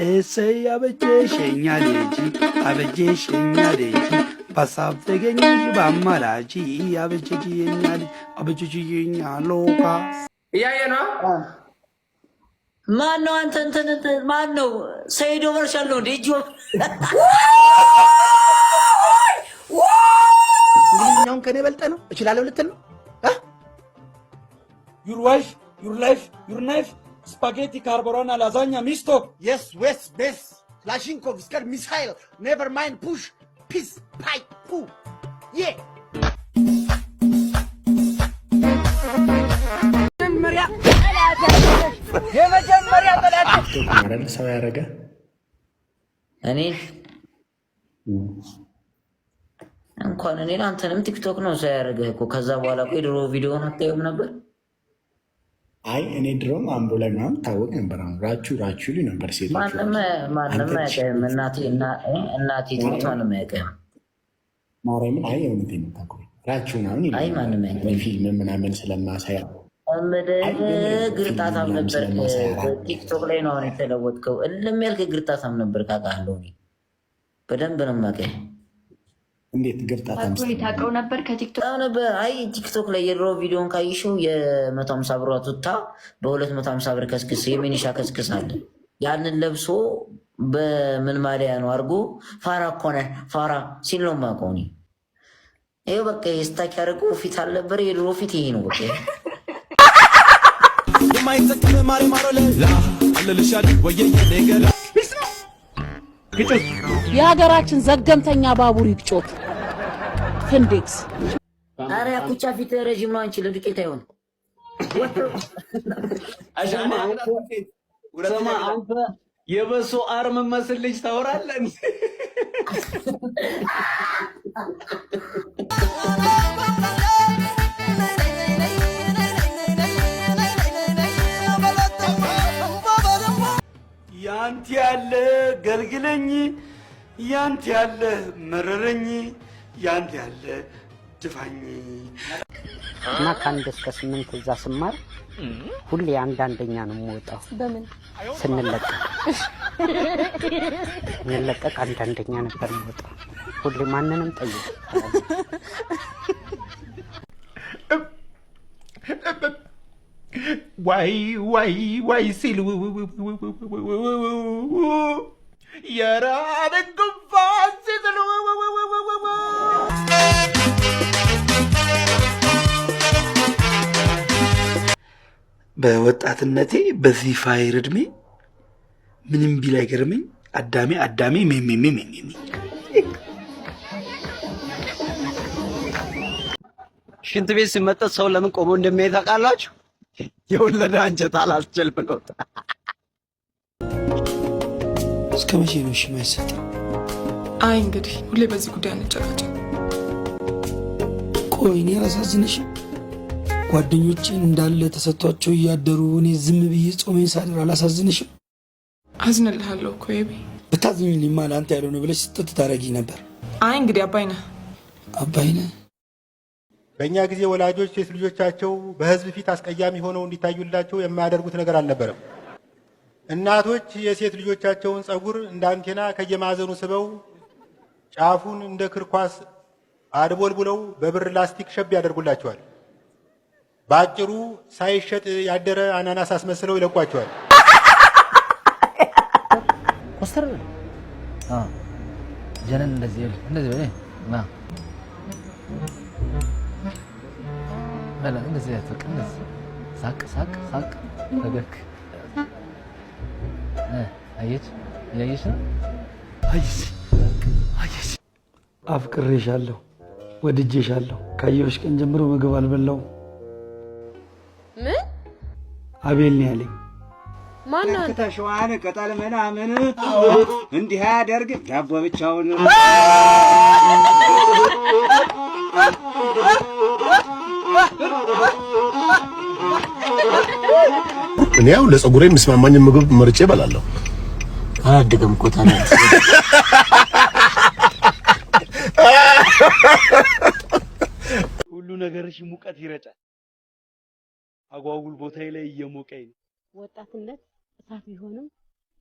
እሰይ አበጀሽ የኛ ልጅ፣ አበጀሽ የኛ ልጅ፣ በሀሳብ ተገኘሽ በአማላጅ፣ አበጀሽ የኛ ልጅ፣ አበጀሽ የኛ ሎካ። እያየ ነው። ማን ነው አንተ? እንትን እንትን ማን ነው? ሰይዶ መርሻል ነው እንዴ? እጅ እንግሊዝኛውን ከኔ በልጠ ነው እችላለሁ ልትል ነው? Your wife, your life, your knife, spaghetti carbonara, lasagna misto. Yes, ዌስ ቤስ ክላሽንኮቭ ስከር ሚሳይል never mind push peace ፓይ ፑ ዬ። አይደል ሰው ያደረገ? እኔን እንኳን እኔን አንተንም ቲክቶክ ነው ሰው ያደረገህ እኮ። ከዛ በኋላ እኮ የድሮ ቪዲዮን አታየውም ነበር? አይ፣ እኔ ድሮም አምቦ ላይ ምናምን ታወቅ ነበር። አሁን ራቹ ራቹ ይሉ ነበር ሴቶች። ማንም ማንም አያውቅህም። እናቴ እናቴ ትሙት ማንም አያውቅህም። ማርያምን፣ አይ የእውነቴን ነው የምታውቀው። ራቹ ምናምን ይሉ አይ ማንም ነበር። አያውቅህም። ፊልም ምናምን ስለማሳይ እምልህ ግርጣታም ፊልም ነበር። ስለማሳይ ቲክቶክ ላይ ነው አሁን የተለወጥከው። እልም ያልክ ግርጣታም ነበር። ካውቃለሁ፣ እኔ በደንብ ነው የማውቅህ። እንዴት ግርጣታም? ታውቀው ነበር ከቲክቶክ? በጣም ነበር። አይ፣ ቲክቶክ ላይ የድሮ ቪዲዮን ካየሽው የ150 ብሯ ቱታ በ250 ብር ከስክስ የሚኒሻ ከስክስ አለ። ያንን ለብሶ በምን ማሊያ ነው አድርጎ ፋራ እኮ ነህ ፋራ ሲል ነው የማውቀው እኔ። ይኸው በቃ stuck ያደረገው ፊት አልነበረ የድሮ ፊት ይሄ ነው በቃ። የማይጠቅም ማሪ ማሮለላ አለልሻል ወየ የኔ። የሀገራችን ዘገምተኛ ባቡር ይግጮት ፍንዴክስ። ኧረ ያኩቻ ፊት ረዥም ነው። አንቺ ለዱቄት አይሆን። ስማ አንተ፣ የበሶ arm መስል ልጅ ታወራለህ። ያንተ ያለ ገልግለኝ፣ ያንተ ያለ መረረኝ፣ ያንተ ያለ ድፋኝ። እና ከ1 እስከ 8 እዛ ስማር ሁሌ አንድ አንደኛ ነው የምወጣው። በምን? ስንለቀቅ እንለቀቅ አንድ አንደኛ ነበር የምወጣው። ሁሌ ማንንም ጠይቅ። ዋይ ዋይ ዋይ ሲሉ የራበን ጉንፋን ሲስሉ። በወጣትነቴ በዚህ fire እድሜ ምንም ቢል አይገርመኝ። አዳሜ አዳሜ ሜሜሜ ሜሜሜ። ሽንት ቤት ሲመጠጥ ሰው ለምን ቆሞ እንደሚያይ ታውቃላችሁ? የወለደ አንጀት አላስችል ብሎት። እስከ መቼ ነው እሺ የማይሰጠው? አይ እንግዲህ ሁሌ በዚህ ጉዳይ አንጨቃጨቅ። ቆይ እኔ አላሳዝንሽም? ጓደኞቼ እንዳለ ተሰጥቷቸው እያደሩ እኔ ዝም ብዬ ጾሜን ሳድር አላሳዝንሽም? አዝንልሃለሁ እኮ የቤ። ብታዝኝልኝማ ለአንተ ያልሆነ ብለሽ ስጥት ታደርጊኝ ነበር። አይ እንግዲህ አባይነህ። አባይነህ። በእኛ ጊዜ ወላጆች ሴት ልጆቻቸው በሕዝብ ፊት አስቀያሚ ሆነው እንዲታዩላቸው የማያደርጉት ነገር አልነበረም። እናቶች የሴት ልጆቻቸውን ጸጉር እንደ አንቴና ከየማዕዘኑ ስበው ጫፉን እንደ ክርኳስ አድቦልቡለው በብር ላስቲክ ሸብ ያደርጉላቸዋል። በአጭሩ ሳይሸጥ ያደረ አናናስ አስመስለው ይለቋቸዋል። ኮስተር በል፣ ጀነን እንደዚህ በል፣ እንደዚህ በል፣ ና በል፣ እንደዚህ በቃ እንደዚህ ሳቅ ሳቅ ሳቅ ፈገግ። አየች፣ እያየች ነው። አየች አየች። አፍቅሬሻለሁ፣ ወድጄሻለሁ። ካየሁሽ ቀን ጀምሮ ምግብ አልበላሁም። ምን? አቤል ነው ያለኝ። ማነው? ተሸዋን ቅጠል ምናምን እንዲህ አያደርግም ዳቦ ብቻውን። እኔ ያው ለፀጉሬ የሚስማማኝ ምግብ መርጬ እበላለሁ። አላደገም እኮ ታዲያ። ሁሉ ነገርሽ ሙቀት ይረጫል። አጓጉል ቦታዬ ላይ እየሞቀኝ ነው። ወጣትነት እሳት ቢሆንም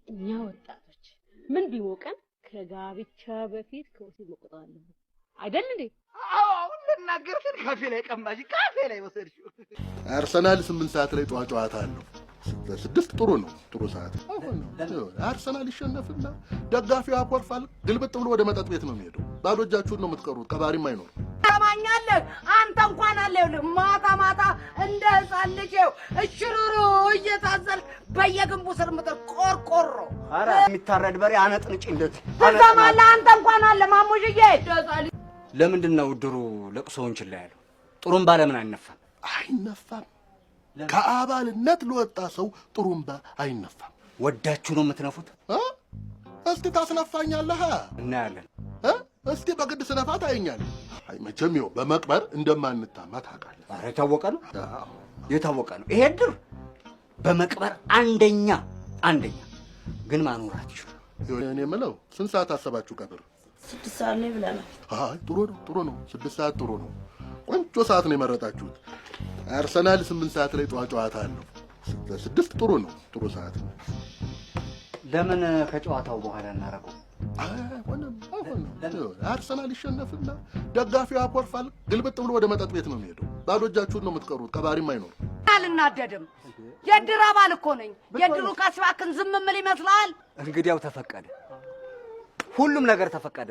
እኛ ወጣቶች ምን ቢሞቀን ከጋብቻ በፊት ከወሲብ መቆጠብ አለብን። አይደል እንዴ? አዎ፣ አሁን ልናገር ስል ካፌ ላይ ቀማሽ፣ ካፌ ላይ ወሰድሽው። አርሰናል 8 ሰዓት ላይ ጠዋት ጨዋታ አለው። 6 ጥሩ ነው፣ ጥሩ ሰዓት። አርሰናል ይሸነፍና ደጋፊው ያኮርፋል። ግልብጥ ብሎ ወደ መጠጥ ቤት ነው የሚሄደው። ባዶ እጃችሁን ነው የምትቀሩት። ቀባሪም አይኖርም። ሰማኛለህ? አንተ እንኳን አለ፣ ይኸውልህ ማታ ማታ እንደ ህፃን ልጅ ይኸው እሽሩሩ እየታዘልክ በየግንቡ ስር ምጥር ቆርቆሮ። ኧረ የሚታረድ በሬ አነጥንጭለት። ትሰማለህ? አንተ እንኳን አለ ማሙሽዬ። ለምንድን ነው እድሩ ለቅሶውን ችላ ያለው? ጥሩምባ ለምን አይነፋም? አይነፋም። ከአባልነት ለወጣ ሰው ጥሩምባ አይነፋም። ወዳችሁ ነው የምትነፉት? እስቲ ታስነፋኛለህ? እናያለን። እስቲ በግድ ስነፋ ታየኛለህ። አይ መቼም ይኸው በመቅበር እንደማንታማ ታውቃለህ። ኧረ የታወቀ ነው፣ የታወቀ ነው። ይሄ እድር በመቅበር አንደኛ አንደኛ፣ ግን ማኖር አትችሉ። እኔ የምለው ስንት ሰዓት አሰባችሁ ቀብር? 6 ሰዓት ላይ ብለናል። አይ ጥሩ ነው፣ ጥሩ ነው። 6 ሰዓት ጥሩ ነው። ቆንጆ ሰዓት ነው የመረጣችሁት። አርሰናል 8 ሰዓት ላይ ጠዋት ጨዋታ አለው። 6 ጥሩ ነው፣ ጥሩ ሰዓት ነው። ለምን ከጨዋታው በኋላ እናደርገው? አይሆንም፣ አይሆንም። አርሰናል ይሸነፍና ደጋፊው ያኮርፋል። ግልብጥ ብሎ ወደ መጠጥ ቤት ነው የሚሄደው። ባዶ እጃችሁን ነው የምትቀሩት። ቀባሪም አይኖርም። አልናደድም። የእድር አባል እኮ ነኝ። የእድሩ ካስባክን ዝም እምል ይመስልሃል? እንግዲያው ተፈቀደ፣ ሁሉም ነገር ተፈቀደ።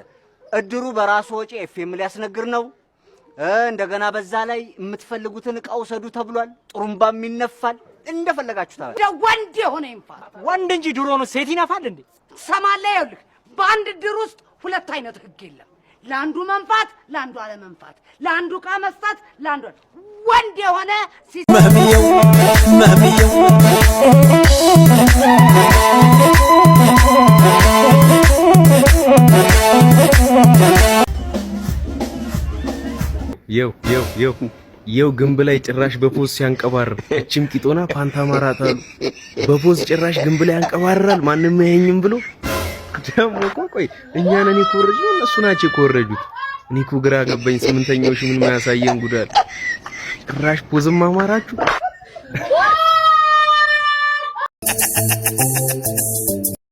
እድሩ በራሱ ወጪ ኤፍኤም ሊያስነግር ነው። እንደገና በዛ ላይ የምትፈልጉትን እቃ ውሰዱ ተብሏል። ጥሩምባም ይነፋል። እንደፈለጋችሁ ታዲያ። እንደው ወንድ የሆነ ይንፋ። ወንድ እንጂ ድሮ ነው ሴት ይነፋል እንዴ? ትሰማለህ? ይኸውልህ በአንድ እድር ውስጥ ሁለት አይነት ህግ የለም። ለአንዱ መንፋት፣ ለአንዱ አለመንፋት፣ ለአንዱ ዕቃ መስጠት፣ ለአንዱ ወንድ የሆነ መህሚየው መህሚየው። የው የው የው የው ግንብ ላይ ጭራሽ በ pose ሲያንቀባርር፣ እችም ቂጦና ፓንታ ማራታሉ በ pose ጭራሽ ግንብ ላይ ያንቀባርራል። ማንም አያየኝም ብሎ ደግሞ እኮ ቆይ እኛ ነን የኮረጅነው እነሱ ናቸው የኮረጁት? እኔ እኮ ግራ ገባኝ። ስምንተኛው ሺህ ምን ማያሳየን ጉዳል። ጭራሽ pose ም አማራችሁ።